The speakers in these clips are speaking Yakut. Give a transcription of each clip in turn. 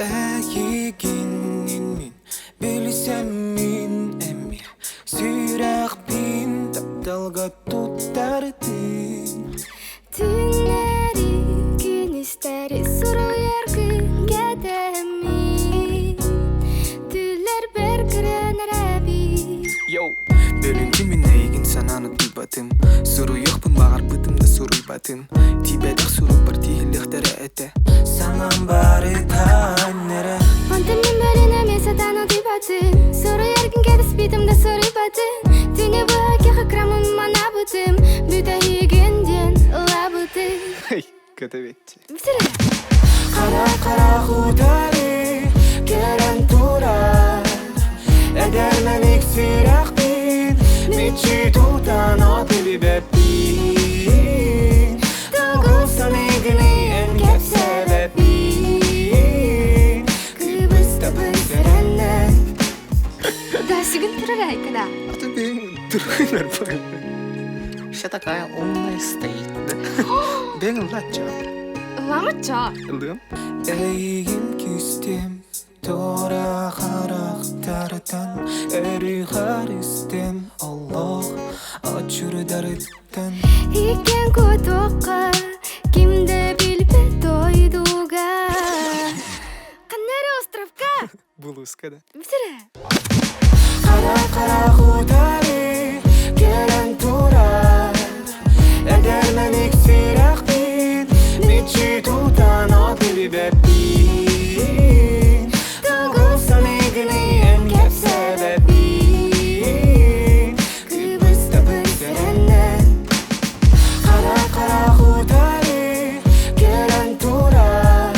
Эйигиннин мин билсэммин эмиэ сүрэхпин тапталга туттардым. Түннэри күнүстэри суруйаргын кэтэммин Түллэрбэр көрөн эрэбин. Йоу! Бөлүнтүм мин эйигин санаан утуйбатым. Суруйуохпун баҕарбытым да суруйбатым. Тиийбэтэх сурукпар тииһиллиэхтэрэ этэ. Санаам барыта эрэ. Онтон мин бөлүн эмиэ сатаан утуйбатым. Суруйаргын кэтэспитим да суруйбатым. Түнү быһа киһи крамын манабытым. Бүтэһигин диэн ылабытым. Эй, көтөбүт. Бүтэрэ. Хара хара хутары кэлэн турар Эдэрмэник сүрэхпин Мичи тутан отибэппин Тугу саныгыный эн кэпсээбэппин Кыбыстабын сэрэннэн. Да, сүгүн турар айкына. А ты нормально. Вся такая умная стоит. Бэҥ ыллачча. Ылламычча. Ыллыам. Эйигин күүстем Тора харахтартан өрүү харыстым Олох очурдарыттан. Иккен кутуохха ким да билбэт дойдуга. Каннары островка. Булуска да. Бүтэрэ. Хара хара хутары кэлэн турар Эдэрмэник сүрэхпин Мичи тутан отибэппин Тугу саныгыный эн кэпсээбэппин Кыбыстабын сэрэннэн. Хара хара хутары кэлэн турар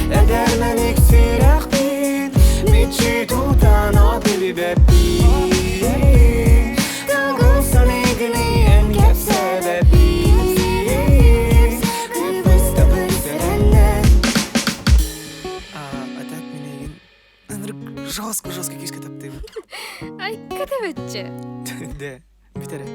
Эдэрмэник сүрэхпин Мичи тутан отибэппин Тугу саныгыный эн кэпсээбэппин Кыбыстабын сэрэннэн. А, а так мин эйигин ынырык жестко жестко күүскэ таптыыбын. Ай, көтөбөччү. Да, бүтэрэ.